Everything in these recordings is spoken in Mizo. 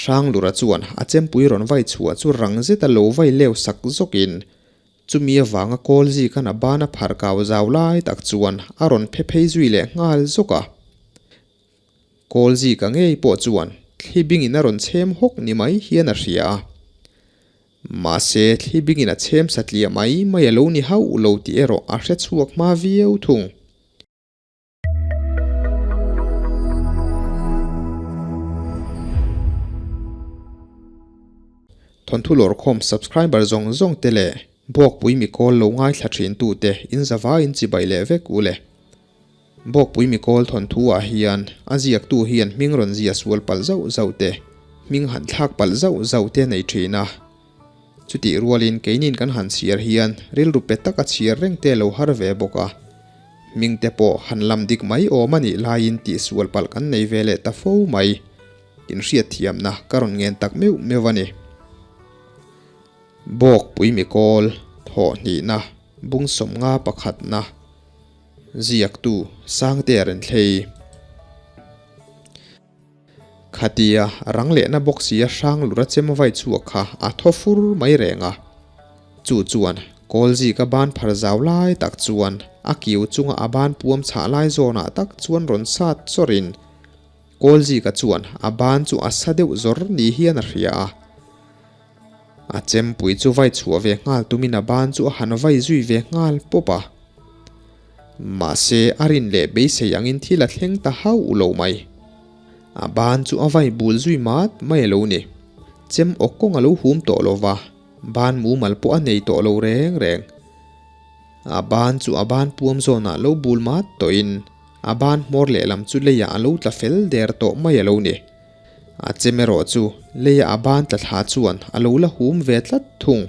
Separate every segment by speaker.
Speaker 1: Hranglura chuan a chempui rawn vai chhuah chu rang zeta lo vai leu sak zawkin chumi avanga kawl zikan a bana phar kau zau lai tak chuan a rawn phe phei zui leh nghal zawk a. Kawl zika ngei pawh chuan thli bingin a rawn chhem hawk ni mai hian a hria a. Mahse thli bingin a chhem satliah mai mai a lo ni hauh lo tih erawh a hre chhuak hma viau thung. Thawnthu lawrkhawm subscriber zawng zawng te leh Bawkpui mikawl lo ngaithla thin tu te in zava in chibai leh vek u le. Bawkpui mikawl thawnthu ah hian a ziak tu hian hming rawn zia sual palh zauh zauh te, hming han thlak palh zauh zauh te nei thin a. Chutih rualin keinin kan han chhiar hian rilru pe taka chhiar reng te lo har ve bawk a. Hming te pawh han lam dik mai awm a nih laiin tihsual palh kan nei ve leh ta fo mai. Inhriat thiamna ka rawn ngen tak meuh meuh a ni. Bawk pui mikawl, thawh hnihna, bung sawmnga pakhatna, ziaktu Sangtea Renthlei. Khatia rang lehna bawk sia hrang lura chem vai chhuak kha a thaw fur mai reng a. Chu chuan Kawlzika ban phar zau lai tak chuan a kiu chunga a ban puam chhah lai zawnah tak chuan rawn sat chawrin Kawlzika chuan a ban chu a sa deuh zawr ni hian a hria a. A chempui chu vai chhuah ve nghal tumin a ban chu a han vai zui ve nghal pawp a. Mahse, a rin leh beisei angin thil a thleng ta hauh lo mai. A ban chu a vai bul zui mat mai a lo ni. Chem awk kawng a lo hum tawh lo va, ban mumal pawh a nei tawh lo reng reng. A ban chu a ban puam zawnah lo bul mat tawhin a ban hmawr lehlam chu leiah a lo tla fel der tawh mai a lo ni. A chem erawh chu leiah a ban tla thla chuan a lo la hum ve tlat thung.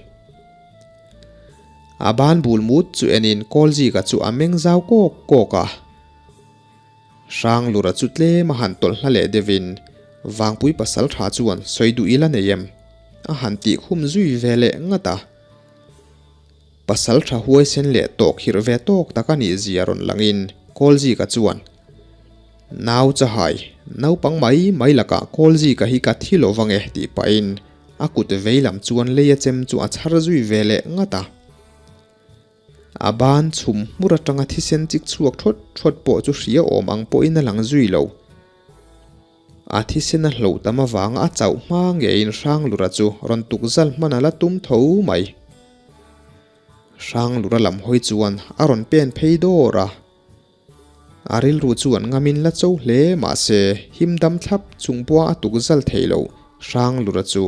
Speaker 1: A ban bul mut chu enin Kawlzika chu a meng zau kawk kawk a. Hranglura chu tlem a han tawlh hla leh deuhin Vangpui pasal tha chuan sawi duh ila nei em? a han tih khum zui ve leh ngat a. Pasal tha huaisen leh tawh khirh ve tawk tak a nih zia rawn langin Kawlzika chuan, Nau chahai, naupang mai mai lakah Kawlzika hi ka thi lo vang e tih pahin a kut vei lam chuan lei a chem chu a chhar zui ve leh ngat a. A ban chhum hmur atanga thisen chik chhuak thawt thawt pawh chu hria awm ang pawhin a lang zui lo. A thisen a hloh tam avanga a chauh hma ngeiin Hranglura chu rawn tuk zal hman a la tum tho mai. Hranglura lam hawi chuan a rawn pen phei dawr a. A rilru chuan ngamin la cho hle mahse him dam thlap chung pawha a tuk zal thei lo Hranglura chu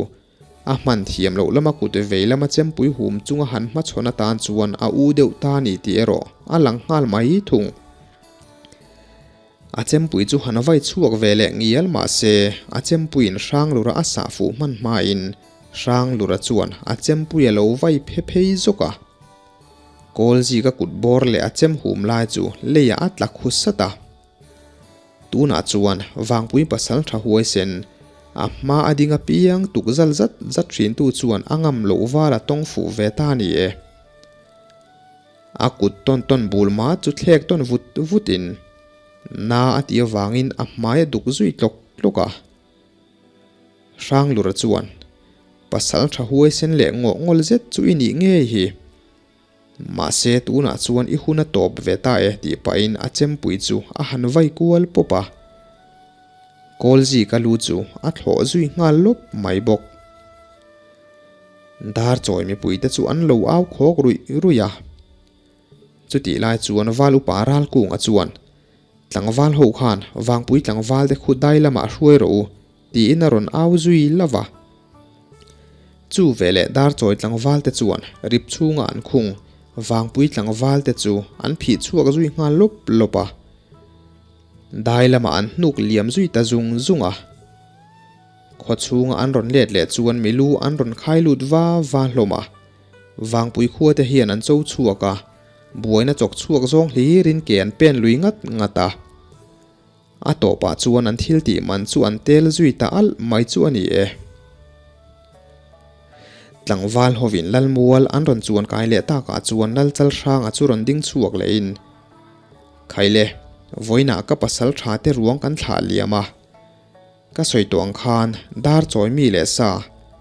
Speaker 1: a hman thiam loh lama kut vei lama chempui hum chunga han hmachhawn atan chuan a u deuh ta ni tih erawh a lang nghal mai thung. A chempui chu han vai chhuak ve leh ngial mahse a chempuiin Hranglura a sah fuh hman hmain Hranglura chuan a chempui a lo vai phe phei zawk a. Kawlzika kut bawr leh a chem hum lai chu leiah a tla khu sat a. Tunah chuan Vangpui pasal tha huaisen, a hma a ding apiang tuk zal zat zat thintu chuan a ngam loh val a tawng fuh ve ta ni e. A kut tawn tawn bul ma chu thlek tawn vut vut in na a tih avangin a hmai a duk zui tlawk tlawk a. Hranglura chuan, Pasal tha huaisen leh ngawh ngawl zet chu i nih ngei hi. Mahse tunah chuan i hun a tawp ve ta e tih pahin a chempui chu a han vai kual pawp a. Kawlzika lu chu a thlawh zui nghal lawp mai bawk. Dar chawi mipuite chu an lo au khawk ruih ruih a. Chutih lai chuan Val upa Ralkunga chuan, Tlangval ho khan Vangpui tlangvalte khu dai lamah hruai rawh u, tiin a rawn au zui lo va. Chu veleh dar chawi tlangvalte chuan rip chhunga an khung Vangpui tlangvalte chu an phih chhuak zui nghal lawp lawp a. Dai lamah an hnuk liam zui ta zung zung a. Khaw chhunga an rawn let leh chuan milu an rawn khai lut va va hlawm a. Vangpui khua te hian an cho chhuak a, buaina chawk chhuak zawng hlirin ke an pen lui ngat ngat a. A tawpah chuan an thil tih man chu an tel zui ta alh mai chu a ni e. Tlangval hovin Lalmual an rawn chuan kai leh takah chuan Lalchal hranga chu rawn ding chhuak lehin, Khaile, vawiinah ka pasal tha te ruang kan thlah liam a. Ka sawi tawh ang khan dar chawi mi leh sa,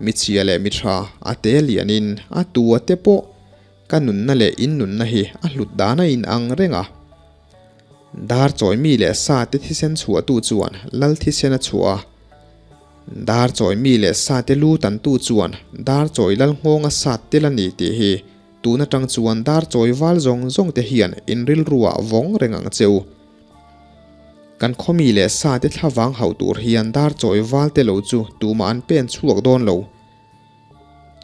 Speaker 1: mi chhia leh mi tha a te lianin a tu a te pawh ka nunna leh in nunna hi a hlut dan a in ang reng a. Dar chawi mi leh sa te thisen chhuahtu chuan lal thisen a chhuah a. Dar chawi mi leh sa te lu tantu chuan dar chawi lal nghawng a sat tel a ni tih hi tun atang chuan dar chawi val zawng zawng te hian in rilruah vawng reng ang che u. Kan khawmi leh sa te thlavang hauh tur hian dar chawi val te lo chu tumah an pen chhuak dawn lo.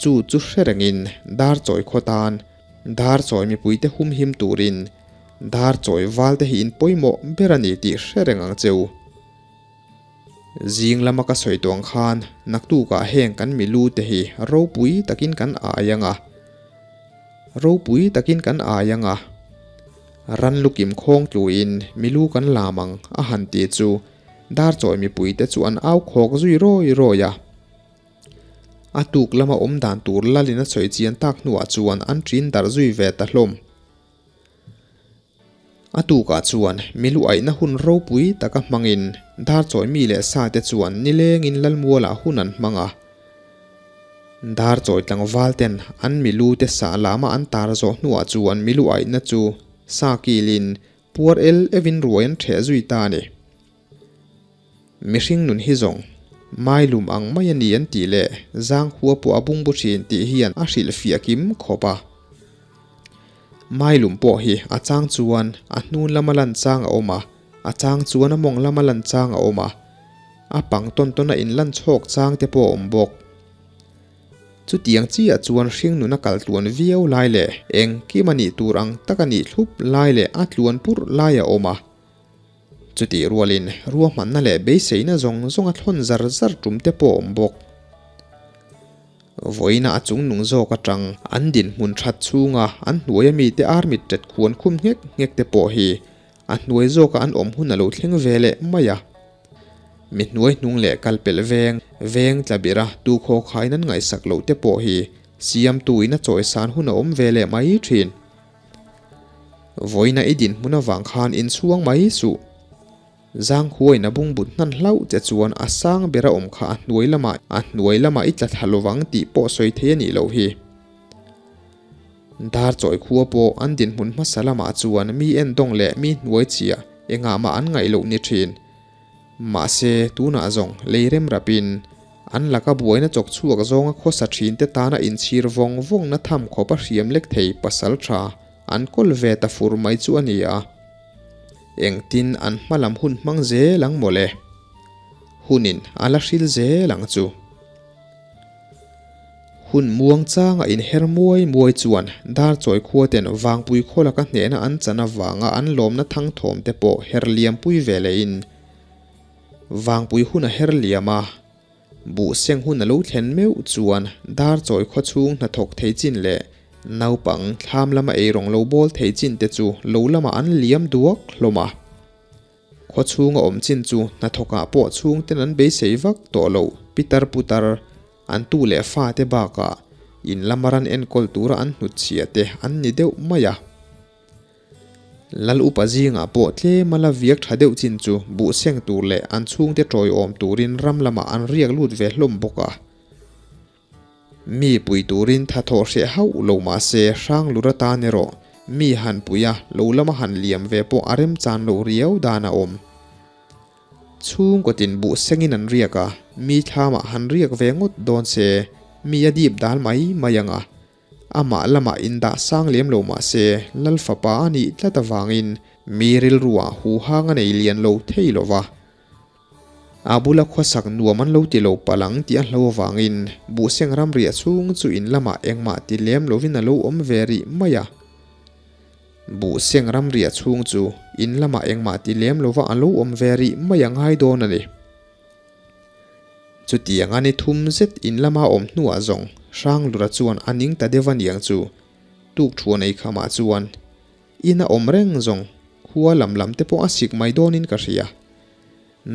Speaker 1: Chu chu hre rengin dar chawi khaw tan, dar chawi mipui te humhim turin dar chawi val te hi in pawimawh ber a ni tih hre reng ang che u. Zing lama ka sawi tawh ang khan naktukah heng kan milu te hi ropui takin kan ai ang a. Ropui takin kan ai ang a. Ran lukim khawng tluin milu kan lam ang a han ti chu Darchawi mipuite chu an au khawk zui rawi rawi a. A tuk lama awm dan tur lalin a sawi chian tak hnuah chuan an ṭin darh zui ve ta hlawm. A tukah chuan milu aihna hun ropui taka hmangin Darchawi mi leh sate chuan nilengin Lalmualah hun an hmang a. Darchawi tlangval ten an milu te sah lama an tar zawh hnuah chuan milu aihna chu sa kilin puar el evin ruai an ṭheh zui ta a ni. Mihring nun hi zawng mailum ang mai a ni an tih leh zangkhua pawh a bungbu thin tih hian a hrilhfiah kim khawp a. Mailum pawh hi a chang chuan a hnun lama lan chang a awm a, a chang chuan a mawng lama lan chang a awm a, a pang tawn tawn a inlan chhawk chang te pawh a awm bawk. Chutiang chiah chuan hring nun a kal tluan viau lai leh engkim a nih tur ang tak a nih thlup lai leh a tluan purh lai a awm a. Chutih rualin ruahmanna leh beiseina zawng zawng a thlawn zar zar tum te pawh a awm bawk. Vawiina a chung nung zawk atang an dinhmun that chhunga an hnuaia mite armit tet khuan khum nghek nghek te pawh hi a hnuai zawka an awm hun a lo thleng ve leh mai a. Mi hnuai hnung leh kal pelh veng veng tla bira tu khaw khain an ngaihsak loh te pawh hi siamtuin a chawisan hun a awm ve leh mai thin. Vawiina i dinhmun avang khan inchhuang mai suh. Zangkhuain a bungbut hnan hlauh che chuan a sang bera awm kha a hnuai lamah a hnuai lamah i tla thla lovang tih pawh sawi thei a nih loh hi. Dar chawi khua pawh an dinhmun hmasa lamah chuan mi endawng leh mi hnuai chhia engah mah an ngaih loh ni thin. Mahse, tunah zawng lei rem rapin an laka buaina chawk chhuak zawnga khawsa thinte tana inchhir vawng vawngna tham khawp a hriam lek thei pasal tha an kawl ve ta fur mai chu a ni a. Engtin an hma lam hun hmang zel ang mawle. Hunin a la hril zel ang chu. Hun muang changa inher muai muai chuan Darchawi khua ten Vangpui khaw laka hnehna an chan avanga an lawmna thangthawm te pawh her liam pui ve lehin Vangpui hun a her liam a, buh seng hun a lo thlen meuh chuan Darchawi khaw chhung hnathawk thei chin leh naupang thlam lama eirawng lo bawl thei chin te chu lo lamah an liam duak hlawm a. Khaw chhunga awm chin chu hnathawkah pawh chhungten an beisei vak tawh loh pitar putar an tu leh fate bakah in lama ran enkawl tura an hnutchhiah te an ni deuh mai a. Lal upa zingah pawh tlema la viak tha deuh chin chu buh seng tur leh an chhungte tawiawm turin ram lamah an riak lut ve hlawm bawk a. Mi pui turin tha thawh hreh hauh lo mah se hrang lur atan erawh mi han pui a lo lama han liam ve pawh a remchan loh riau dan a awm. Chhungkaw tin buh sengin an riak a, mi thlamah han riak ve ngawt dawn se mi a dip dal mai mai ang a. Amah lamah indah sang lem lo mah se Lal fapa a nih tlat avangin mi rilruah huhang a nei lian lo thei lo va. A bula khawsak nuam an lo ti lo palh ang tih a hlo avangin Buhseng ramriah chhung chu in lamah engmah ti lem lovin a lo awm ve rih mai a. Buhseng ramriah chhung chu in lamah engmah ti lem lova a lo awm ve rih mai a ngai dawn a ni. Chutiang a ni thum zet in lama awm hnuah zawng Hranglura chuan a ning ta deuh a niang chu tuk thuan ei khamah chuan In a awm reng zawng, khua lam lam te pawh a sik mai dawnin ka hria.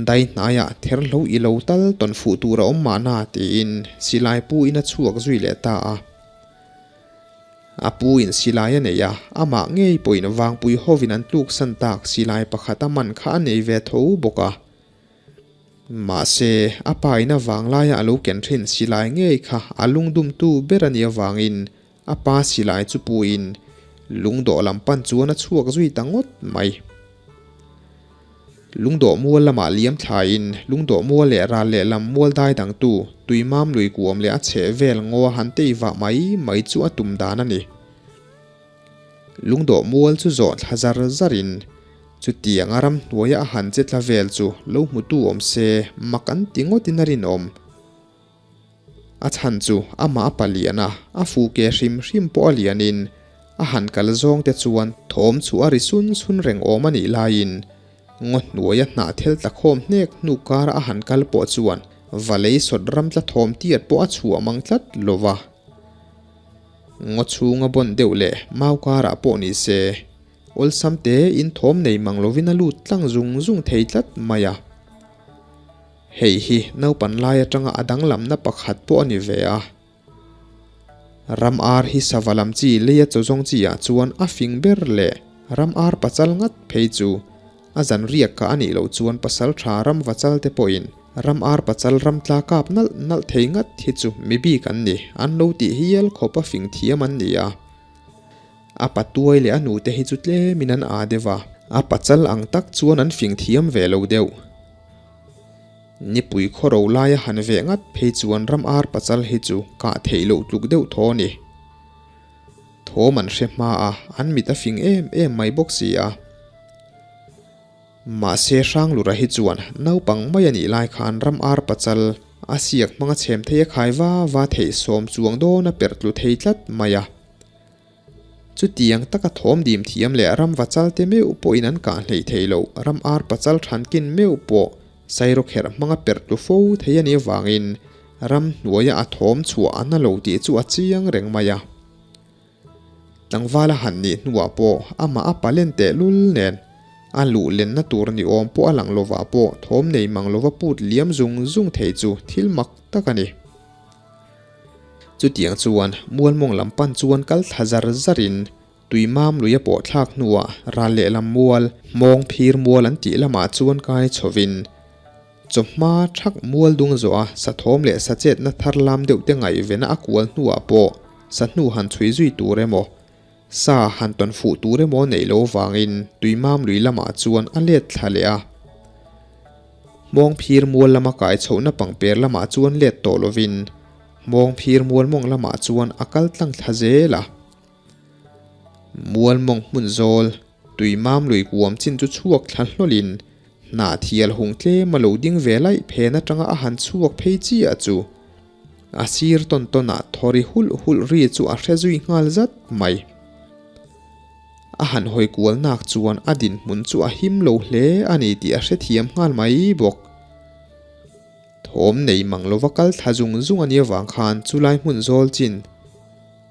Speaker 1: Dai hnaiah ther hlo i lo tal tawn fuh tur a awm mahna tiin silai pu in a chhuak zui leh ta a. A pu in silai a nei a, amah ngei pawhin vangpui hovin an tluksan tak silai pakhat a man kha a nei ve tho bawk a. Mahse, a pa in a vanglaia a lo ken thin silai ngei kha a lungdumtu ber a nih avangin a pa silai chu puin lungdawh lam pan chuan a chhuak zui ta ngawt mai. Lungdawh mual lamah liam thlaiin lungdawh mual leh ral lehlam mual dai dangtu tuimam lui kuam leh a chheh vel ngaw han tei vah mai mai chu a tum dan a ni. Lungdawh mual chu zawh thla zar zarin chutiang a ramhnuaia a han che tla vel chu lo hmutu awm se mak an ti ngawtin a rinawm. A chhan chu amah a palian a, a fu ke hrim hrim pawh a lianin a han kal zawng te chuan thawm chu a ri sun sun reng awm a nih laiin ngaw hnuaia hnah thel tla khawm hnek hnu kara a han kal pawh chuan va lei sawt ram tla thawm tiat pawh a chhuah mang tlat lo va. Ngaw chhunga bawn deuh leh mau karah pawh ni se, awlsam te in thawm nei mang lovin a lut tlang zung zung thei tlat mai a. Hei hi naupan lai atanga a danglamna pakhat pawh a ni ve a. Ram ar hi sava lam chi leia chaw zawng chi ah chuan a fing ber leh ram ar pachal ngat phei chu a zan riak kha a nih loh chuan pasal tha ram vachal te pawhin ram ar pachal ram tla kap nalh nalh thei ngat hi chu mi bik an ni an lo tih hial khawp a fing thiam an ni a. A patuai leh a nute hi chu tlemin an aa deuh a, a pachal ang tak chuan an fing thiam ve lo deuh. Nipui khawro laia han veh ngat phei chuan ram ar pachal hi chu kah theih loh tluk deuh thaw a ni. Thawm an hre hma a, an mit a fing em em mai bawk si a. Mahse Hranglura hi chuan naupang mai a nih lai khan ram ar pachal a siak hmanga chhem thei a khai va va theih sawm chuang dawn a perh tlu thei tlat mai a. Chutiang taka thawm dim thiam leh ram vachal te meuh pawhin an kah hleih theih loh, ram ar pachal thankin meuh pawh sairawkherh hmanga perh tlu fo thei a nih avangin ram hnuaia a thawm chhuah a na lo tih chu a chiang reng mai a. Tlangval a han nih hnuah pawh amah a palen tehlul nen a luh lenna tur ni awm pawh a lang lovah pawh thawm nei mang lova put liam zung zung thei chu thil mak tak a ni. Chutiang chuan Mualmawng lam pan chuan kal thla zar zarin Tuimam lui a pawh thlak hnuah ral lehlam mual, hmawng phir mual an tih lamah chuan kai chhovin chawhma thak mual dung zawha sathawm leh sachetna thar lam deuh te ngaihvena a kual hnuah pawh sahnu han chhui zui tur emaw, sa han tawn fuh tur emaw neih lo vangin Tuimam lui lamah chuan a let thla leh a. Hmawng phir mual lama kai chhohna pangper lamah chuan let tawh lovin hmawng phir mual mawng lamah chuan a kal tlang thla zel a. Mual mawng hmun zawl, tui mam lui kuam chin chu chhuak thla hlawlin hnah thial hung tlem a lo ding ve laih phen atanga a han chhuak phei chiah chu a sir tawn tawnah thawri hulh hulh ri chu a hre zui nghal zat mai. A han hawi kual nak chuan a dinhmun chu a him lo hle a ni tih a hrethiam nghal mai bawk. Thawm nei mang lova kal thla zung zung a nih avang khan chulai hmun zawl chin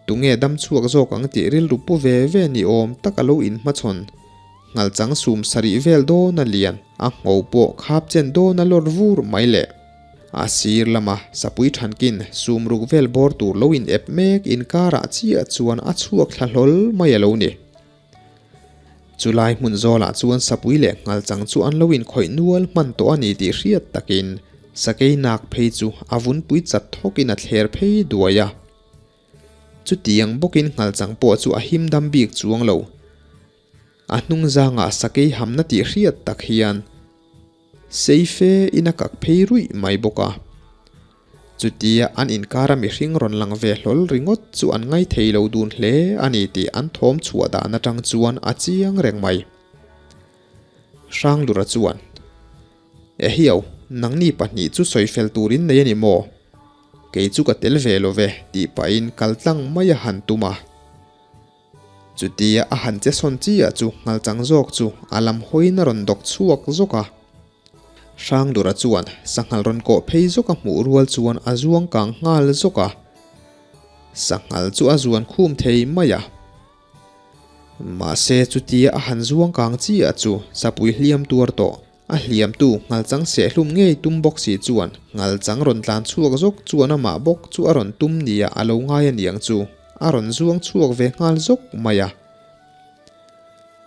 Speaker 1: tunge dam chhuak zawk ang tih rilru pu ve ve ni awm tak a lo inhmachhawn. Nghalchang sum sarih vel dawn a lian, a ngho pawh khap chen dawn a lawr vur mai le. A sir lama sapui thankin sum ruk vel bawr tur lo in ep mek inkarah chiah chuan a chhuak thla hlawl mai a lo ni. Chulai hmun zawlah chuan sapui leh nghalchang chu an lo inkhawih nual hman tawh a ni tih hriat takin sakei nak phei chu a vunpui chat thawkin a thler phei duai a. Chutiang bawkin nghalchang pawh chu a him dam bik chuang lo. A hnung zangah sakei hamna tih hriat tak hian Sei fe in a kak phei ruih mai bawk a. Chutia an inkara mihring rawn lang ve hlawl ringawt chu an ngai thei lo dun hle a ni tih an thawm chhuah dan atang chuan a chiang reng mai. Hranglura chuan, Ehiau, nangni pahnih chu sawi fel turin nei a ni maw? Kei chu ka tel ve lo ve, tih pahin kal tlang mai a han tum a. Chutia a han che sawn chiah chu nghalchang zawk chu a lam hawiin a rawn dawk chhuak zawk a. Hrangdura chuan sanghal rawn kawh phei zawk a hmuh rual chuan a zuang kang nghal zawk a. Sanghal chu a zuan khum thei mai a. Mahse chutia a han zuang kang chiah chu sapui hliam tuar tawh. A hliamtu nghalchang sehlum ngei tum bawk si chuan nghalchang rawn tlan chhuak zawk chuan amah bawk chu a rawn tum nia a lo ngai a niang chu a rawn zuang chhuak ve nghal zawk mai a.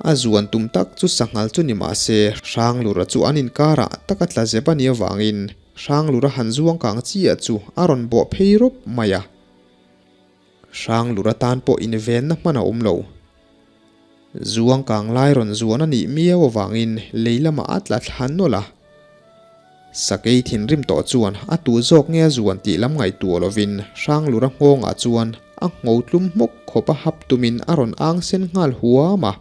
Speaker 1: A zuan tum tak chu sanghal chu ni mah se, Hranglura chu an inkarah tak a tla zep a nih avangin Hranglura han zuang kang chiah chu a rawn bawh phei rawp mai a. Hranglura tan pawh invenna hman a awm lo. Zuang kang lai rawn zuan a nih miau avangin lei lamah a tla thla nawlh a. Sakei thinrim tawh chuan a tu zawk nge a zuan tih lam ngaihtuah lovin Hranglura nghawngah chuan a ngho tlum hmawk khawp a hap tumin a rawn ang sen nghal huam a.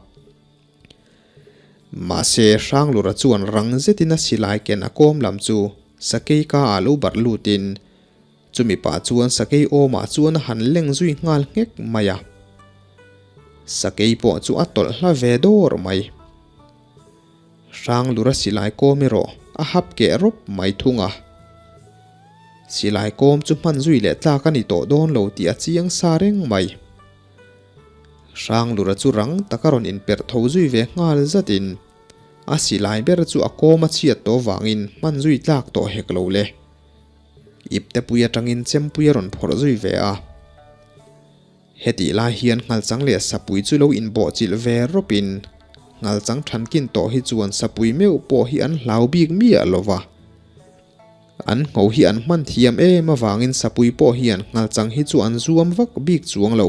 Speaker 1: Mahse Hranglura chuan rang zetin a silai ken a kawm lam chu sakei ka ah lo barh lutin Chumi pah chuan sakei awmah chuan a han leng zui nghal nghek mai a. Sakei pawh chu a tawlh hla ve dawr mai. Hranglura silai kawm erawh a hap keh rawp mai thung a. Silai kawm chu hman zui leh tlak a ni tawh dawn lo tih a chiang sa reng mai. Hranglura chu rang taka rawn inperh tho zui ve nghal zatin a silai ber chu a kawm a chhiat tawh vangin hman zui tlak tawh hek lo le. Iptepui atangin chempui a rawn phawrh zui ve a. Hetih lai hian Nghalchang leh Sapui chu lo inbawhchilh ve rawpin Nghalchang thankin tawh hi chuan Sapui meuh pawh hi an hlau bik miah lo va. An ngho hi an hman thiam em avangin Sapui pawh hian Nghalchang hi chu an zuam vak bik chuang lo.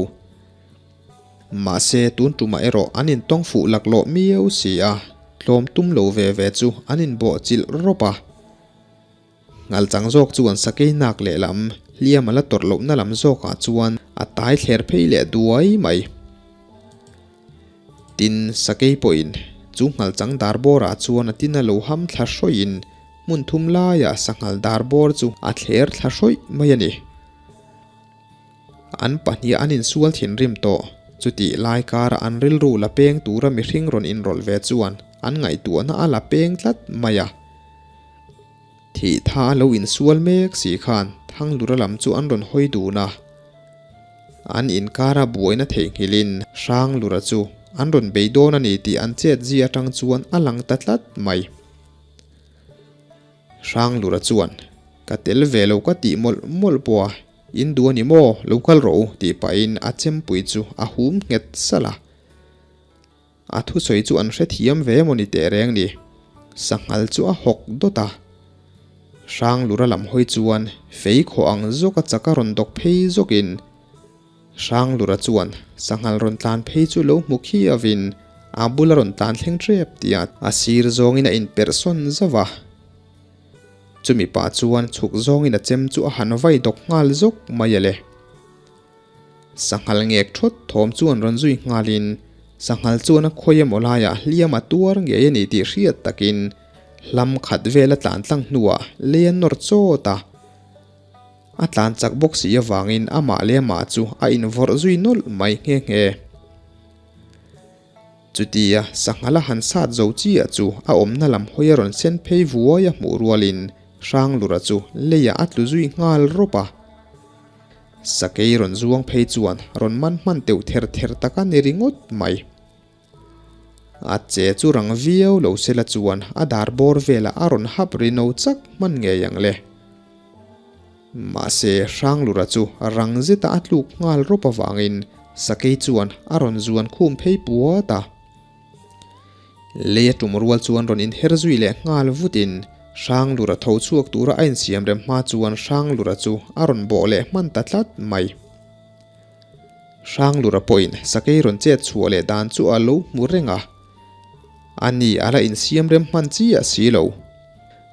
Speaker 1: Mahse tun tumah erawh an intawng fuh laklawh miau si a, tlawm tum lo ve ve chu an inbawhchilh rawp a. Ngalchang zawk chuan sakei nak lehlam, hliam a la tawrh lohna lam zawkah chuan a tai thler phei leh duai mai. Tin, sakei pawhin chu ngalchang dar bawrah chuan a tin a lo ham thla hrawihin hmun thum laiah sanghal dar bawr chu a thler thla hrawih mai a ni. An pahnih an insual thinrim tawh. Chutih lai kara an rilru la peng tura mihring rawn inrawlh ve chuan an ngaihtuahna a la peng tlat mai a. Thih tha a lo insual mek si khan Thanglura lam chu an rawn hawi dun a. An inkara buaina theihnghilhin Hranglura chu an rawn bei dawn a ni tih an chet zi atang chuan a lang ta tlat mai. Hranglura chuan, Ka tel ve lo ka tih mawlh mawlh pawh a, in duh a ni maw, lo kal rawh u tih pahin a chempui chu a hum nghet salh a. A thusawi chu an hrethiam ve emaw ni teh reng ni. Sanghal chu a hawk dawt a. Hranglura lam hawi chuan fei khawh ang zawk a chak a rawn dawk phei zawkin Hranglura chuan sanghal rawn tlan phei chu lo hmu khiavin a bula rawn tlan thleng tep tih a sir zawngin a inperh sawn zauh a. Chumi pah chuan chhuk zawngin a chem chu a han vai dawk nghal zawk mai a le. Sanghal ngek thawt thawm chuan rawn zui nghalin sanghal chuan a khawi emaw laiah hliam a tuar ngei a ni tih hriat takin hlam khat vel a tlan tlang hnuah lei a nawr chawt a. A tlan chak bawk si avangin amah leh amah chu a invawrh zui nawlh mai nghe nghe. Chutia sanghal a han sat zo chiah chu a awmna lam hawi a rawn sen phei vuai a hmuh rualin Hranglura chu leiah a tlu zui nghal rawp a. Sakei rawn zuang phei chuan rawn man hman teuh ther ther tak a ni ringawt mai. A che chu rang viau lo sela chuan a dar bawr velah a rawn hap ri no chak hman ngei ang le. Mahse Hranglura chu rang zeta a tluk nghal rawp avangin sakei chuan a rawn zuan khum phei puat a. Lei a tum rual chuan rawn inher zui leh nghal vutin Hranglura tho chhuak tura a insiam rem hma chuan Hranglura chu a rawn bawh leh hman ta tlat mai. Hranglura pawhin sakei rawn chet chhuah leh dan chu a lo hmu reng a, a ni a la insiam rem hman chiah si lo.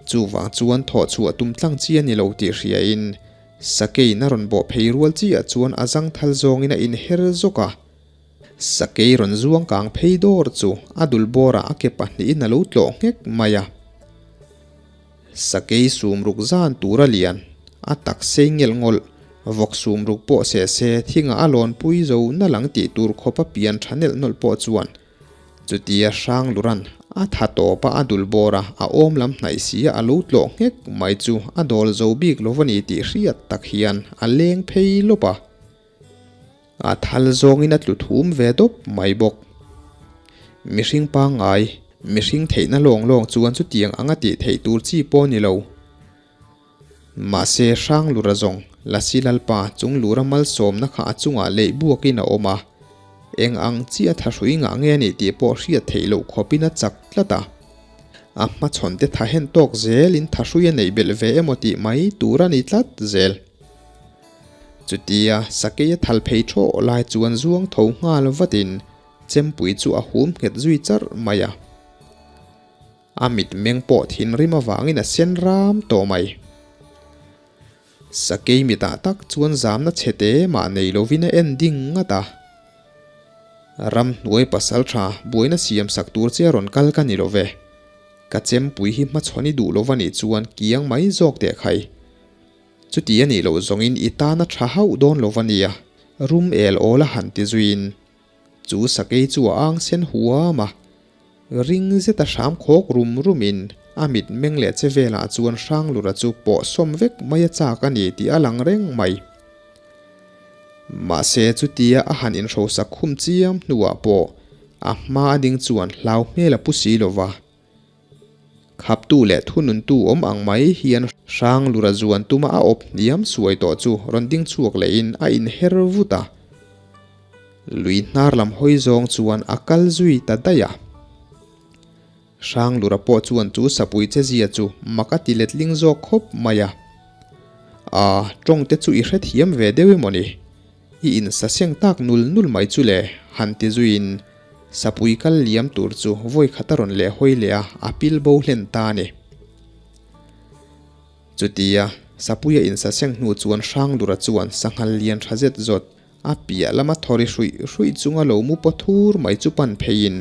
Speaker 1: Chuvang chuan thawh chhuah tum tlang chi a ni lo tih hriain sakeiin a rawn bawh phei rual chiah chuan a zangthal zawngin a inher zawk a. Sakei rawn zuang kang phei dawr chu a dul bawrah a ke pahnihin a lo tlawh nghek mai a. Sakei sumruk zan tura lian, a tak sei ngelh ngawlh, vawk sumruk pawh seh se thingah a lawnpui zo na lang tih tur khawpa pian tha nelh nawlh pawh chuan chutia Hrangluran a tha tawpa a dul bawra a awm lam hnaih sia a lo tlawh nghek mai chu a dawl zo bik lo va ni tih hriat tak hian a leng phei lawp a. A thal zawngin a tlu thum ve dawp mai bawk. Mihring pangngai, mihring theihna lawng lawng chuan chutiang anga tih theih tur chi pawh a ni lo. Mahse Hranglura zawng, Lasi Lalpa chung lura malsawmna kha a chungah leih buakin a awm a. Eng ang chiah thahrui ngah nge a nih tih pawh hriat theih loh khawpin a chak tlat a. A hmachhawn te thahen tawk zelin thahrui a neih belh ve emaw tih mai tur a ni tlat zel. Chutia sakei a thal phei thawh lai chuan zuang tho nghal vatin chempui chu a hum nghet zui charh mai a. A mitmeng pawh thinrim avangin a sen ram tawh mai. Sakei mitah tak chuan zamna chhe te mah nei lovin a en ding ngat a. Ramhnuai pasal tha buaina siam sak tur che a rawn kal ka ni lo ve. Ka chempui hi hmachhawn i duh lova nih chuan kiang mai zawk teh khai. Chuti a nih loh zawngin i tana tha hauh dawn lova nia, rum el awl a han ti zuiin. Chu sakei chu a ang sen huam a, ring zeta hram khawk rum rumin a mit meng leh che velah chuan Hranglura chu pawh sawm vek mai a chak a ni tih a lang reng mai. Mahse chutia a han inhrosak khum chiam hnuah pawh a hma a ding chuan hlau hmel a pu si lova. Khaptu leh thununtu awm ang mai hian Hranglura zuan tuma a awp hniam suai tawh chu rawn ding chhuak lehin a inher vut a. Lui hnar lam hawi zawng chuan a kal zui ta daih a. Hranglura pawh chuan chu sapui che zia chu mak a ti letling zawk khawp mai a. A, tawng te chu i hrethiam ve deuh emaw ni? I insaseng tak nul nul mai chu le, han ti zuiin sapui kal liam tur chu vawi khat a rawn leh hawi leh a, a pil bo hlen ta a ni. Chutia sapuia insaseng hnu chuan Hranglura chuan sanghal lian tha zet zawt a piah lama thawri hruih hruih chunga lo mu paw thur mai chu pan pheiin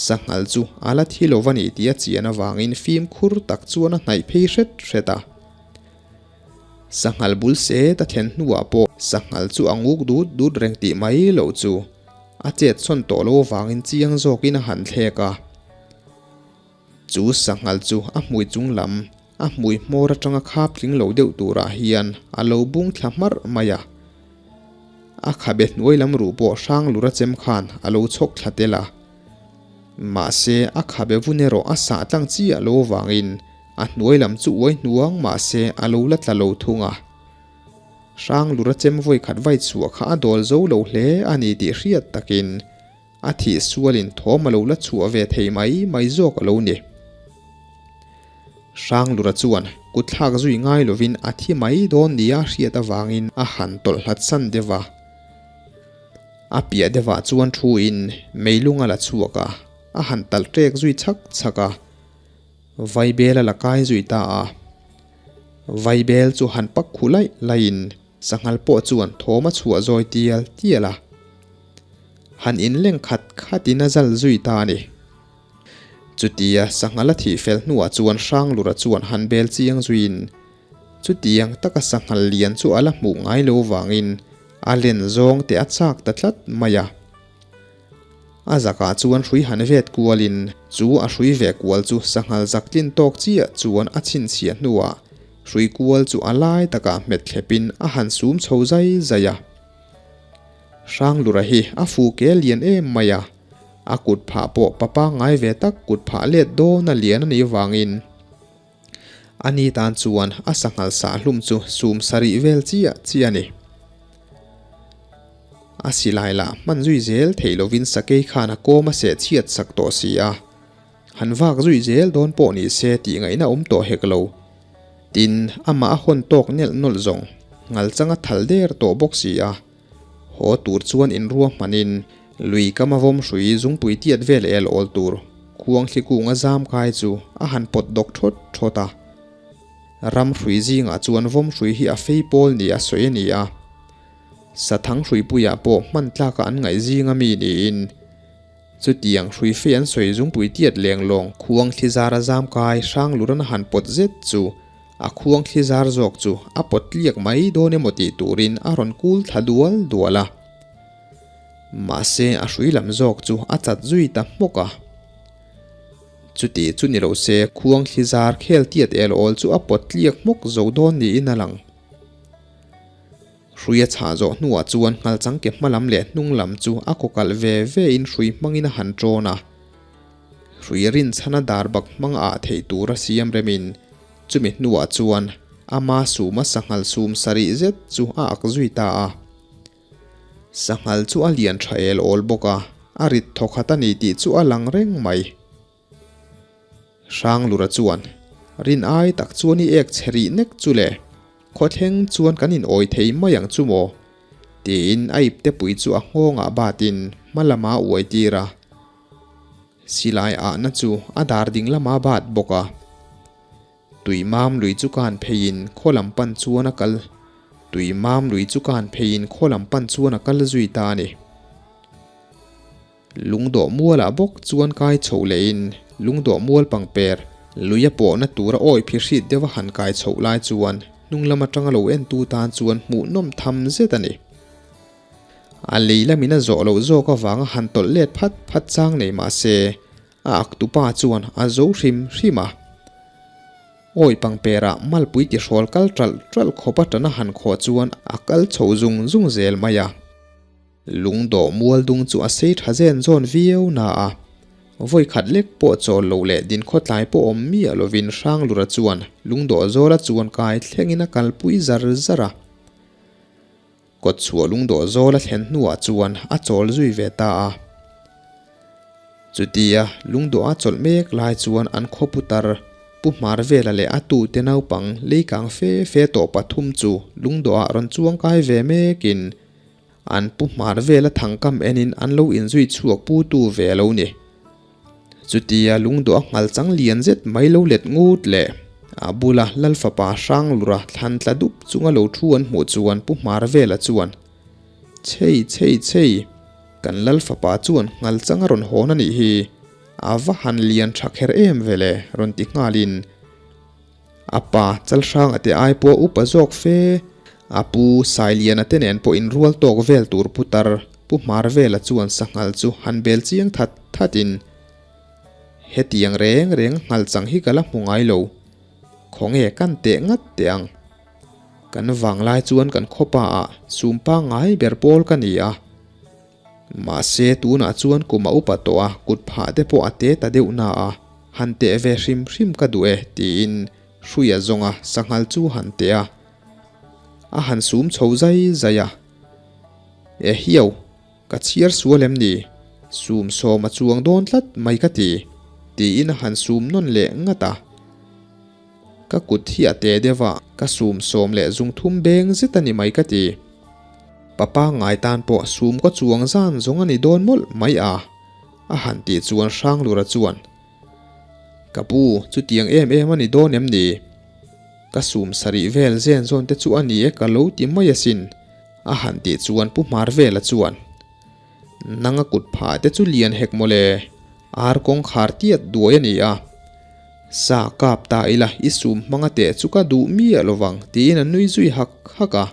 Speaker 1: sanghal chu a la thi lo va ni tih a chian avangin fimkhur tak chuan a hnaih phei hret hret a. Sanghal bul set a thlen hnuah pawh sanghal chu a nguk dut dut reng tih mai loh chu a chet sawn tawh lo avangin chiang zawkin a han thlek a. Chu sanghal chu a hmui chung lam, a hmui hmawr atanga khap tling lo deuh turah hian a lo bung thla hmarh mai a. A khabe hnuai lam ruh pawh hrang lura chem khan a lo chhawk thla tel a. Mahse a khabe vun erawh a sah tlang chiah lo avangin A hnuai lam chu uai hnuang mahse a lo la tla lo thung a. Hranglura chem vawi khat vai chhuah kha a dawl zo lo hle a ni tih hriat takin a thih sualin thawm a lo la chhuah ve thei mai mai zawk a lo ni. Hranglura chuan kutthlak zui ngai lovin a thi mai dawn nia hriat avangin a han tawlh hlat san deuh a. A piah deuhah chuan thuin meilung a la chhuak a, a han talh ṭek zui chhak chhak a. Vaibel a la kai zui ta a. Vaibel chu han pak khu laih laihin sanghal pawh chuan thawm a chhuah zawi tial tial a. Han inleng khat khatin a zal zui ta a ni. Chutia sanghal a thih fel hnuah chuan Hranglura chuan han bel chiang zuiin chutiang taka sanghal lian chu a la hmuh ngai lo vangin a len zawng te a chak ta tlat mai a. A zakah chuan hrui han vet kualin chu a hrui ve kual chu sanghal zak tlin tawk chiah chuan a chhinchhiah hnuah hrui kual chu a lai takah hmet thlepin a han sum chho zai zai a. Hranglura hi a fu ke lian em mai a, a kut phah pawh pa pangngai ve tak kut phah let dawn a lian a nih vangin a ni tan chuan a sanghal sah hlum chu sum sarih vel chiah chiah a ni. A silai lah hman zui zel theih lovin sakei khan a kawm a seh chhiat sak tawh si a, han vak zui zel dawn pawh ni se tih ngaihna awm tawh hek lo. Tin, amah a hawn tawk nelh nawlh zawng ngal chang a thal der tawh bawk si a, haw tur chuan inrua hmanin lui kam a vawm hrui zungpui tiat vel el awl tur khuang thli kung a zam kai chu a han pawt dawk thawt thawt a. Ram hrui zingah chuan vawm hrui hi a fei pawl ni a sawi a ni a. Sathang hruipuiah pawh hman tlaka an ngaih zing a mi niin chutiang hrui fei an sawi zungpui tiat leng lawng khuang thli zar a zam kai hrang luran a han pawt zet chu a khuang thli zar zawk chu a pawt tliak mai dawn emaw tih turin a rawn kul thla dual dual a. Mahse a hrui lam zawk chu a chat zui ta hmawk a. Chuti chu ni lo se khuang thli zar khel tiat el awl chu a pawt tliak hmawk zo dawn niin a lang. Hrui a chhah zawh hnuah chuan nghalchang ke hma lam leh hnung lam chu a kaw kalh ve ve in hrui hmangin a han ṭawn a. Hrui rinchhana dar bak hmang a ah theih tur a siam remin chumi hnuah chuan ama suma sanghal sum sarih zet chu a ak zui ta a. Sanghal chu a lian tha el awl bawk a, a rit thawkhat a ni tih chu a lang reng mai. Hranglura chuan, Rin ai tak chuan i ek chhe rih nek chu le, khawthleng chuan kan in awi thei mai ang chu maw? Tiin a ipte pui chu a nghawngah batin hma lama uai tir a. Silai ahna chu a dar ding lama bat bawk a. Tui mam lui chu kan pheiin khaw lam pan chuan a kal Tui mam lui chu kan pheiin khaw lam pan chuan a kal zui ta a ni. Lungdawh mualah bawk chuan kai chhoh lehin lungdawh mual pangper luia pawhna tura awi phi hrit deuha han kai chhoh lai chuan hnung lam atanga lo entu tan chuan hmuhnawm tham zet a ni. A lei lamin a zawh loh zawk avanga han tawlh let phat phat chang nei mah se a ak tupa chuan a zo hrim hrim a. Awi pangperah malpui tihrawl kal ṭalh ṭalh khawp atana han khawh chuan a kal chho zung zung zel mai a. Lungdawh mual dung chu a sei tha zen zawn viau na a, vawi khat lek pawh chawl lo leh din khawtlai pawh awm miah lovin Hranglura chuan lungdawh zawla chuan kai thlengin a kalpui zar zar a. Kawtchhuah lungdawh zawla thlen hnuah chuan a chawl zui ve ta a. Chutia lungdawh a chawlh mek lai chuan an khawpu tar Pu Hmarvela leh a tute naupang leikang fe fe tawh pathum chu lungdawhah rawn chuangkai ve mekin An pu hmar vela thangkam enin an lo inzui chhuak pu tu ve a lo ni. Chutia lungdawh a nghal chang lian zet mai lo let ngut leh a bula Lal fapa Hranglura thlan tla dup chunga lo thu an hmuh chuan pu hmar vela chuan, Chhei chhei chhei, kan Lal fapa chuan nghal chang a rawn hawn a nih hi, a va han lian tha kher em vele rawn ti nghalin, A pa Chalhranga te ai pawh upa zawk fe, a pu Sailiana te nen pawh inrual tawk vel tur putar Pu Hmarvela chuan sanghal chu han bel chiang that that in, Hetiang reng reng nghal chang hi ka la hmu ngai lo, khawnge kan teh ngat teh ang. Kan vanglai chuan kan khawpa ah sum pangngai ber pawl ka ni a. Mahse, tunah chuan kum a upa tawh a, kut phah te pawh a te ta deuh na a, han teh ve hrim hrim ka duh e, tiin Hruia zawnga sanghal chu han teh a. A han sum chho zai zai a. E hiau, ka chhiar sual em ni? Sum sawm a chuang dawn tlat mai ka ti, tiin a han sum nawn leh ngat a. Ka kut hi a te deuh a, ka sum sawm leh zung thum beng zet a ni mai ka ti. Papa ngai tan pawh sum ka chuang zan zawng a ni dawn mawlh mai a, a han tih chuan Hranglura chuan, Ka pu, chutiang em em a ni dawn em ni? Ka sum sarih vel zen zawn te chu a ni e ka lo ti mai asin, a han tih chuan Pu Hmarvela chuan, Nanga kut phah te chu lian hek mawle, ar kawngkhar tiat duai a ni a. Sa kap ta ila i sum hmanga teh chu ka duh miah lovang tiin a nui zui hak hak a.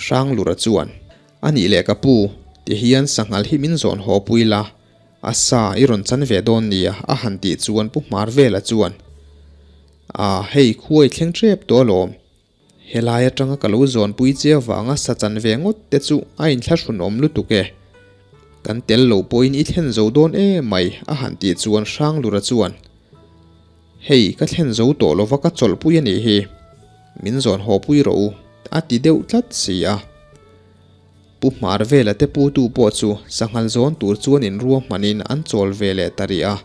Speaker 1: Hranglura chuan, A nih leh ka pu, ti hian sanghal hi min zawn haw pui la, a sa i rawn chan ve dawn nia a han tih chuan Pu Hmarvela chuan, A, hei khuai thleng tep tawh alawm, Helai atanga ka lo zawnpui che avanga sa chan ve ngawt te chu a inthlahrunawm lutuk e. Kan tel lo pawhin i thlen zo dawn em mai a han tih chuan Hranglura chuan, Hei, ka thlen zo tawh lova ka chawlhpui a nih hi. Min zawn hawpui rawh u, a ti deuh tlat si a. Pu Hmarvela te putu pawh chu sanghal zawn tur chuan inruahmanin an chawl ve leh ta rih a.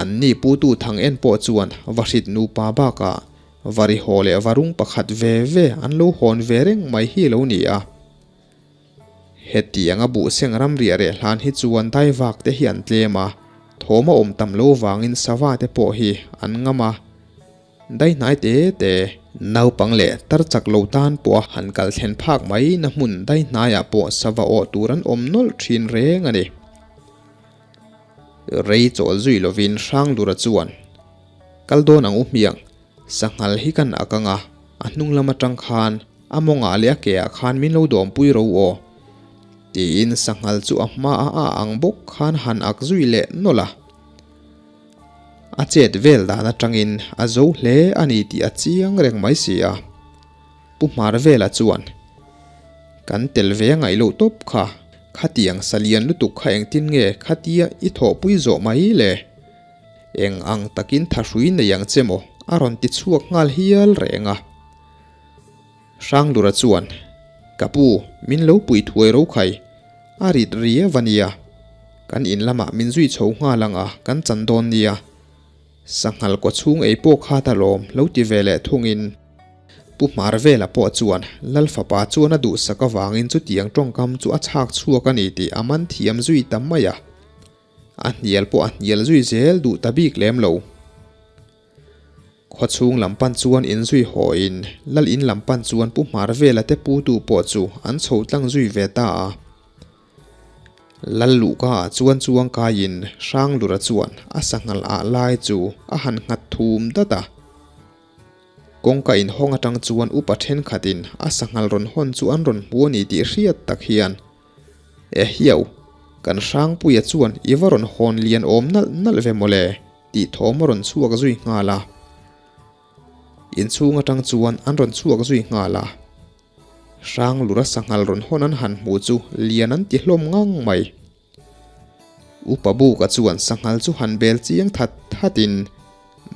Speaker 1: An ni putu thang en pawh chuan vahrit nupa bakah varihaw leh varung pakhat ve ve an lo hawn ve reng mai hi lo ni a. Hetianga buhseng ramriah reh hlan hi chuan daivak te hi an tlem a, thawm a awm tam lo vangin sava te pawh hi an ngam a. Daihnai te te, naupang leh tar chak lo tan pawha han kal thlen phak mai na hmun daihnaiah pawh sava awh tur an awm nawlh thin reng a ni. Rei chawl zui lovin Hranglura chuan, Kal dawn ang u hmiang, sanghal hi kan ak ang a, a hnung lam atang khan a mawngah leh a keah khan min lo dawmpui ro aw. Tiin sanghal chu a hmaah a ang bawk khan han ak zui leh nawlh a. A chet vel dan atangin a zo hle a ni tih a chiang reng mai si a. Pu Hmarvela chuan, Kan tel ve ngaih loh tawp kha, khatiang salian lutuk kha engtin nge khatia i thawhpui zawh mai le? Eng ang takin thahrui nei ang che maw? a rawn ti chhuak nghal hial reng a. Hranglura chuan, Ka pu, min lo pui thuai ro khai. A rit riau a nia. Kan in lamah min zui chho nghal ang a, kan chan dawn nia. Sanghal kaw chhung ei pawh kha ta lawm lo ti ve leh thungin Pu Hmarvela pawh chuan Lal fapa chuan a duhsak avangin chutiang tawngkam chu a chhak chhuak a ni tih a man thiam zui ta mai a. A hnial pawh a hnial zui zel duh ta bik lem lo. Khawchhung lam pan chuan inzui hawiin Lal in lam pan chuan Pu Hmarvela te putu pawh chu an chho tlang zui ve ta a. Lal luhka ah chuan chuang kaiin Hranglura chuan a sanghal ah lai chu a han nghat thum dat a. Kawngka inhawng atang chuan upa thenkhatin a sanghal rawn hawn chu an rawn hmu a ni tih hriat tak hian, E hiau, kan Hrangpuia chuan i va rawn hawn lian awm nalh nalh ve mawle, tih thawm a rawn chhuak zui nghal a. Inchhung atang chuan an rawn chhuak zui nghal a. Hranglura sanghal rawn hawn an han hmu chu lian an ti hlawm ngang mai. Upa Buka chuan sanghal chu han bel chiang that thatin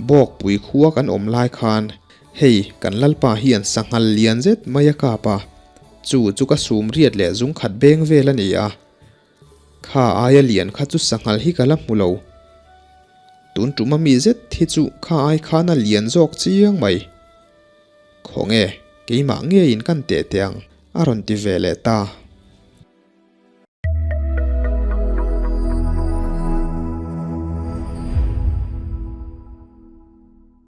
Speaker 1: Bawkpui khua kan awm lai khan hei kan Lalpa hian sanghal lian zet mai a kap a, chu chu ka sum riat leh zung khat beng vel a ni a. Kha aia lian kha chu sanghal hi ka la hmu lo. Tun tum a mi zet hi chu kha ai khan a lian zawk chiang mai. Khawnge, keimah ngeiin kan teh teh ang, a rawn ti ve leh ta.